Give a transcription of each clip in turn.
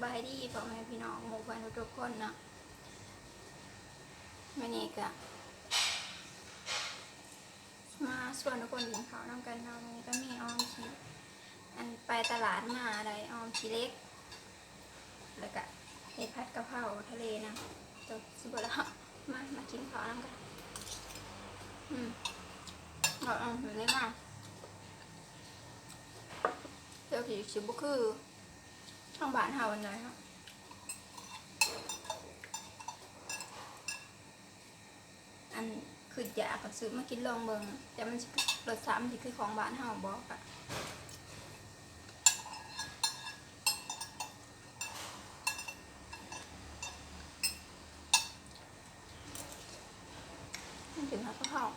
ສະບາຍດີພໍ່ແມ່ພີ່ນ້ອງໝູ່ເພື່ອນທຸກໆຄົນເນາະ. ມື້ນີ້ກະມາຊວນທຸກຄົນກິນເຂົ້ານຳກັນເນາະ. ມື້ນີ້ກະມີອ່ອມຂີ້ ອັນ ໄປຕະຫຼາດມາໄດ້ອ່ອມຂີ້ເຫຼັກ ແລ້ວກະເຮັດຜັດກະເພົາທະເລນຳ. ຈົບ ຊິບໍ່ລະ ມາ ມາກິນເຂົ້ານຳກັນ. ອືມ ເອົາ ເອົາ ເອົາ ເອົາ ເຈົ້າຊິ ຊິບໍ່ຄືທາງບ້ານເຮົາອັນໃດເນາະ. ອັນ ຄືຢາກກະຊື້ມາກິນລອງເບິ່ງ ແຕ່ມັນຊິ ລົດຊາດມັນຊິຄືຂອງບ້ານເຮົາບໍ່ກະ ມັນເປັນຜັດກະເພົາ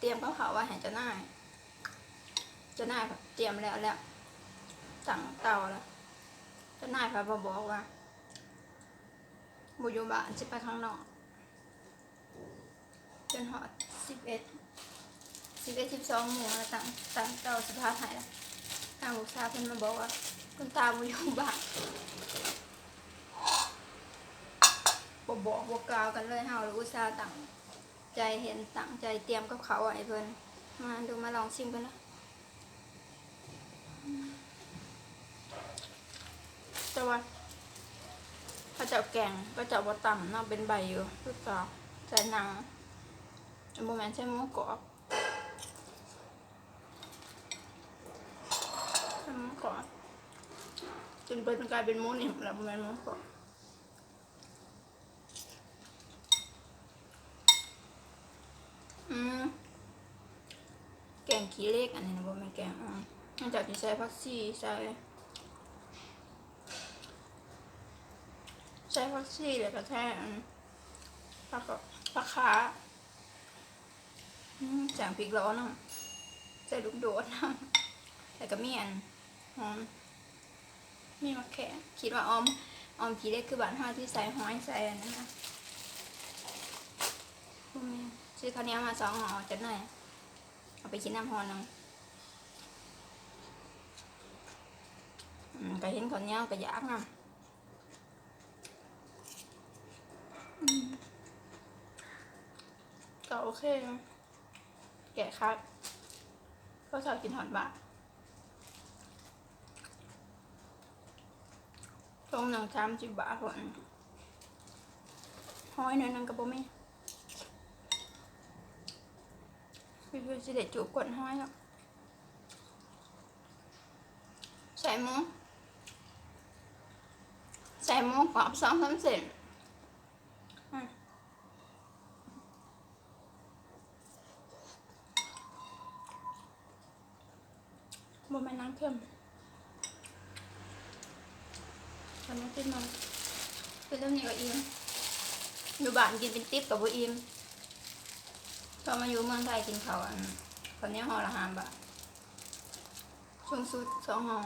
ຕຽມກັບເຂົ້າໄວ້ໃຫ້ເຈົ້ານາຍ. ເຈົ້ານາຍຕຽມແລ້ວ ແລ້ວຕັ້ງເຕົາແລ້ວ ເຈົ້ານາຍພັດມາບອກວ່າບໍ່ຢູ່ບ້ານ ຊິໄປຂ້າງນອກ. ຈົນຮອດສິບເອັດ ສິບເອັດ ສິບສອງໂມງແລ້ວ ຕັ້ງ ຕັ້ງເຕົາຊິພັດໃຫ້ແລ້ວ ທາງລູກສາວເພິ່ນມາບອກວ່າ ຄຸນຕາບໍ່ຢູ່ບ້ານ. ບໍ່ບອກບໍ່ກ່າວກັນເລີຍ ເຮົາລະອຸດສ່າຕັ້ງໃຈ ເຫັນຕັ້ງໃຈຕຽມກັບເຂົ້າໄວ້ໃຫ້ເພິ່ນ. ມາດູ ມາລອງຊິມເບິ່ງເດີ. ແຕ່ວ່າເຂົາເຈົ້າແກງ ເຂົາເຈົ້າບໍ່ຕຳເນາະ ເປັນໃບຢູ່ ຄືເກົ່າ ໃສ່ໜັງ ບໍ່ແມ່ນໃສ່ໝູກອບ ໃສ່ໝູກອບ ຈົນເພິ່ນກາຍເປັນໝູນິ້ມແລ້ວ ບໍ່ແມ່ນໝູກອບ. ອືມ ແກງຂີ້ເຫຼັກ ອັນນີ້ນະ ບໍ່ແມ່ນແກງ ອືມ ເຂົາເຈົ້າຊິໃສ່ຜັກຊີ ໃສ່ ໃສ່ຜັກຊີ ແລ້ວກະໃສ່ ອັນ ຜັກ ຜັກຂາ ອືມ ແກງພິກຫຼໍ່ນຳ ໃສ່ລູກໂດດນຳ ແລ້ວກະມີ ອັນ ຫອມ ມີໝາກແຂ່ ຄິດວ່າອ່ອມ ອ່ອມຂີ້ເຫຼັກຄືບ້ານເຮົາທີ່ໃສ່ຫອຍໃສ່ອັນນັ້ນນະ ບໍ່ແມ່ນ. ຊື້ເຂົ້າໜຽວມາສອງຫໍ່ຈັກໜ້ອຍ ເອົາໄປກິນນຳຫໍ່ໜຶ່ງ. ອືມ ກະເຫັນເຂົ້າໜຽວກະຢາກນຳ. ອືມ ກະໂອເຄ ແກ້ໄຂ ພໍເຊົາກິນຮອດບ້ານ. ຖົງໜຶ່ງສາມສິບບາດພຸ້ນ ຫອຍໜ້ອຍໜຶ່ງກະບໍ່ມີ ຄືຊິໄດ້ຈູບກົ້ນຫອຍເນາະ. ໃສ່ໝູ ໃສ່ໝູກອບສອງສາມເສັ້ນ ອືມ. ບໍ່ແມ່ນນາງເຄັມ ແຕ່ມັນກິນມາ ກິນແບບນີ້ກະອີ່ມ ຢູ່ບ້ານກິນເປັນຕິບກະບໍ່ອີ່ມ ພໍມາຢູ່ເມືອງໄທກິນເຂົ້າ ອັນ ເຂົ້າໜຽວຫໍ່ລະຫ້າບາດ ສູງສຸດສອງຫໍ່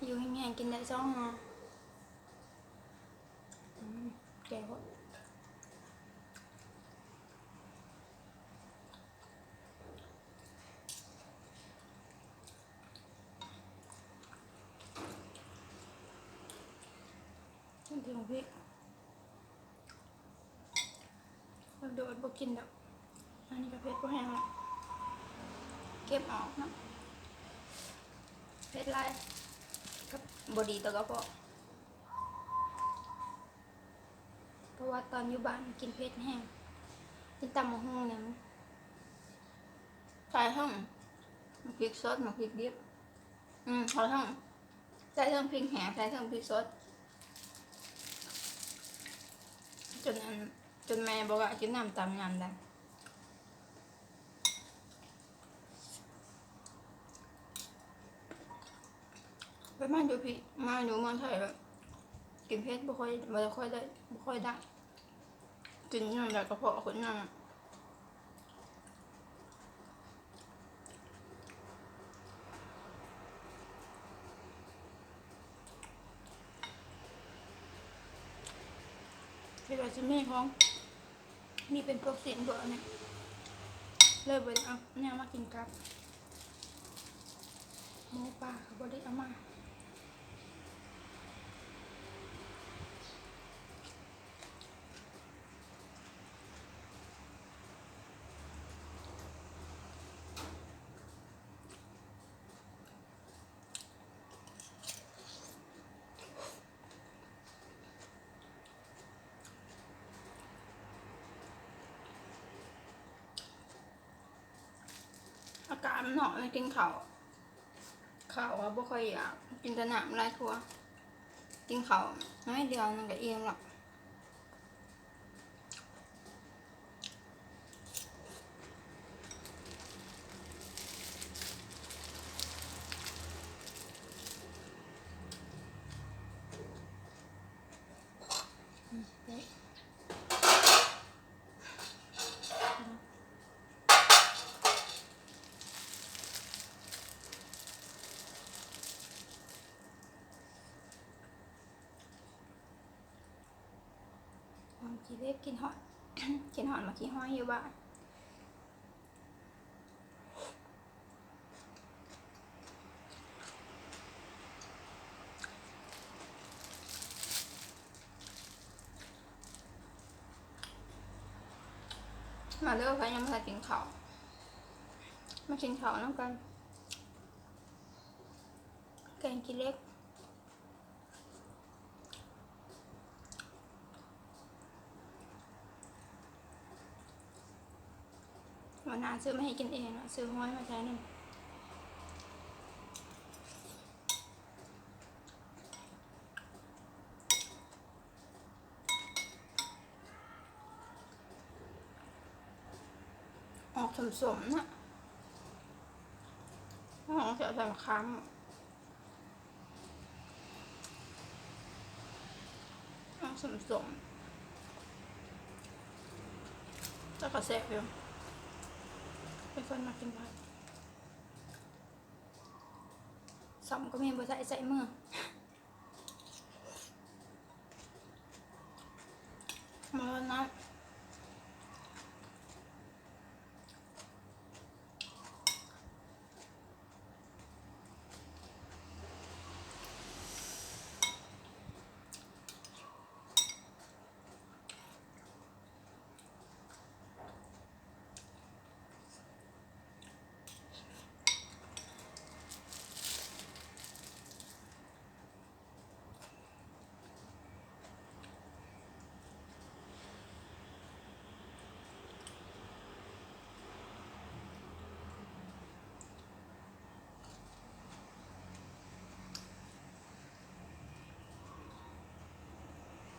ຢູ່ແຮງໆ ກິນໄດ້ສອງຫໍ່. ອືມ ແກ່ໂພດ ກິນເຖິງພິກ ໂດດບໍ່ກິນດອກ ອັນນີ້ກະເຜັດພໍແຮງລະ ເກັບອອກເນາະ ເຜັດຫຼາຍ ກະບໍ່ດີຕໍ່ກະເພາະ ເພາະວ່າຕອນຢູ່ບ້ານກິນເຜັດແຮງ ກິນຕຳບັກຫຸ່ງຫຍັງ ໃສ່ທັງໝາກພິກສົດ ໝາກພິກດິບ ອືມ ໃສ່ທັງ ໃສ່ທັງພິກແຫ້ງ ໃສ່ທັງພິກສົດ ຈົນ ອັນ ຈົນແມ່ບໍ່ກະກິນນຳ ຕຳຍາມໃດ ໄປມາຢູ່ພີ້ ມາຢູ່ເມືອງໄທແລ້ວ ກິນເຜັດບໍ່ຄ່ອຍ ບໍ່ຄ່ອຍໄດ້ ບໍ່ຄ່ອຍໄດ້ ກິນຍາມໃດກະເພາະຂຶ້ນນຳ. ຄິດວ່າຊິມີຂອງ ມີເປັນພວກຊີ້ນພວກອັນນີ້ ເລີຍບໍ່ໄດ້ເອົາແນວມາກິນກັບ. ໝູປ່າກໍບໍ່ໄດ້ເອົາມາ. ອາກາດມັນຮ້ອນ ກິນເຂົ້າ ເຂົ້າກໍບໍ່ຄ່ອຍຢາກ ກິນແຕ່ນ້ຳຫຼາຍກວ່າ ກິນເຂົ້າໜ້ອຍດຽວໜຶ່ງກໍອີ່ມແລ້ວ. ອືມ ຂີ້ເຫຼັກ ກິນຮອດ ກິນຮອດໝາກຂີ້ຫອຍຢູ່ບ້ານ. ມາເດີ ໃຜຍັງບໍ່ທັນກິນເຂົ້າ ມາກິນເຂົ້ານຳກັນ ແກງຂີ້ເຫຼັກ. ວັນໜ້າຊື້ມາໃຫ້ກິນເອງເນາະ ຊື້ຫອຍມາໃສ່ນຳ. ອອກສົ້ມໆ ເນາະ ອອກຈາກໃສ່ມະຂາມ ອອກສົ້ມໆ ແຕ່ກໍແຊບຢູ່ ເປັນຄົນມັກກິນຜັກ ຊ້ຳກໍມີ ບໍ່ໃຊ້ ໃຊ້ມື. ມາແລ້ວນະ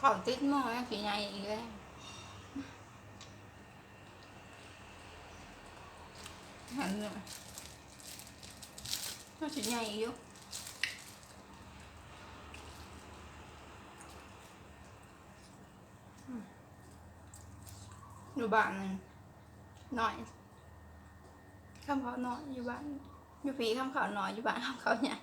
ເຂົ້າຕິດໝໍ້ ຍັງຊິໃຫຍ່ອີກເດ້. ຫັ້ນນະ ມັນຊິໃຫຍ່ຢູ່ ອືມ ຢູ່ບ້ານນັ້ນໜ້ອຍ ຄຳເຂົ້າໜ້ອຍ ຢູ່ບ້ານ ຢູ່ພີ້ຄຳເຂົ້າໜ້ອຍ ຢູ່ບ້ານຄຳເຂົ້າໃຫຍ່.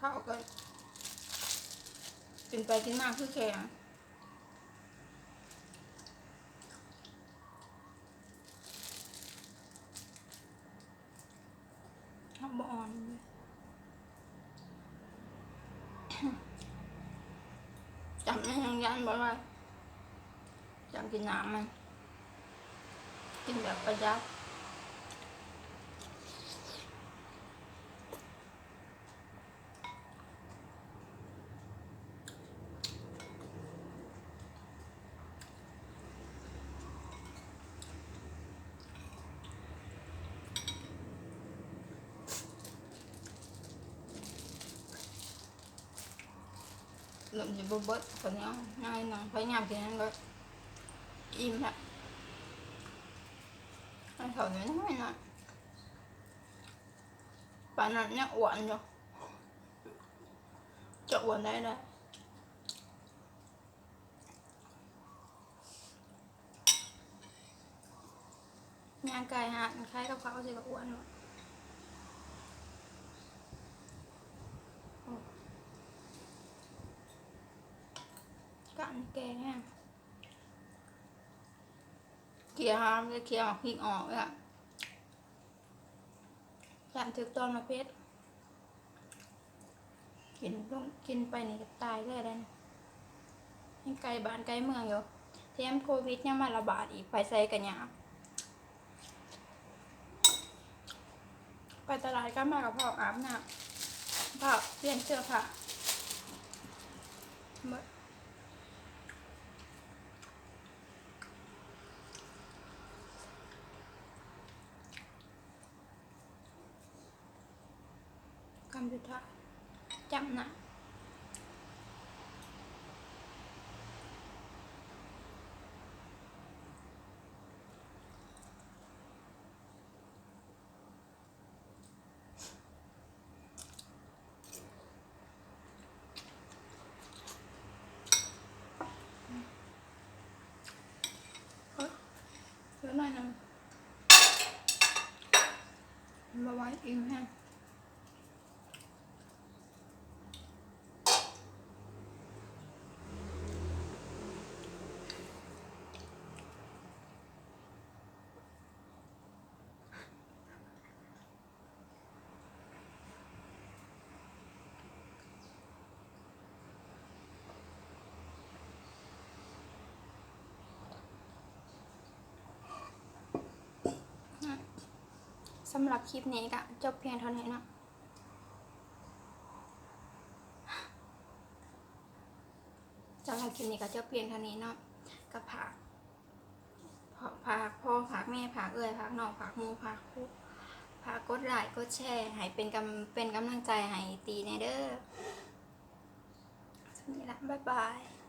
ເຂົ້າກໍກິນໄປກິນມາຄືແຂງ ເຮົາບໍ່ອ່ອນເລີຍ ຈຳຍັງຢ້ານບໍ່ໄດ້ ຈຳກິນນ້ຳມັນ ກິນແບບປະຢັດ. ເລີ່ມຊິບໍ່ເບິດ ເຂົ້າໜຽວນ້ອຍໜຶ່ງ ພະຍາຍາມກິນໃຫ້ເບິດ ອີ່ມແລ້ວ ໃຫ້ເຂົ້າໜຽວນ້ອຍໜຶ່ງ ປານນັ້ນຍັງອ້ວນຢູ່ ຈະອ້ວນໄດ້ໃດ. ຍ່າງກາຍຫາ ຂາຍກັບເຂົາຊິກໍອ້ວນບໍ່? ໂອ້ ກ້ານແກ່ແຮງ. ເຄຍຫາ ເຄຍໝາກພິກອອກແລ້ວ ຢ້ານຖືກຕອນໝາກເຜັດ. ກິນລົງ ກິນໄປນີ້ກໍຕາຍແລ້ວເດ້. ຍັງໄກບ້ານໄກເມືອງຢູ່ ແຖມໂຄວິດຍັງມາລະບາດອີກ ໄປໃສກໍຍາກ. ໄປຕະຫຼາດກັບມາກໍພ້າວອາບນ້ຳ ພ້າວປ່ຽນເສື້ອຜ້າ ເບິດ. ຄຳສຸດທ້າຍ ຈ້ຳນ້ຳ. ເອີ ເຫຼືອໜ້ອຍໜຶ່ງ ບໍ່ໄຫວ ອີ່ມແຮງ. ສຳລັບຄລິບນີ້ກະຈົບພຽງເທົ່ານີ້ເນາະ. ສຳລັບຄລິບນີ້ກໍຈົບພຽງເທົ່ານີ້ເນາະ. ກໍຝາກ ຝາກພໍ່ ຝາກແມ່ ຝາກເອື້ອຍ ຝາກນ້ອງ ຝາກໝູ່ ຝາກຄູ່ ຝາກກົດໄລກົດແຊໃຫ້ເປັນກຳ ເປັນກຳລັງໃຈໃຫ້ຕີແດ່ເດີ. ສ່ຳນີ້ລະ ບາຍບາຍ.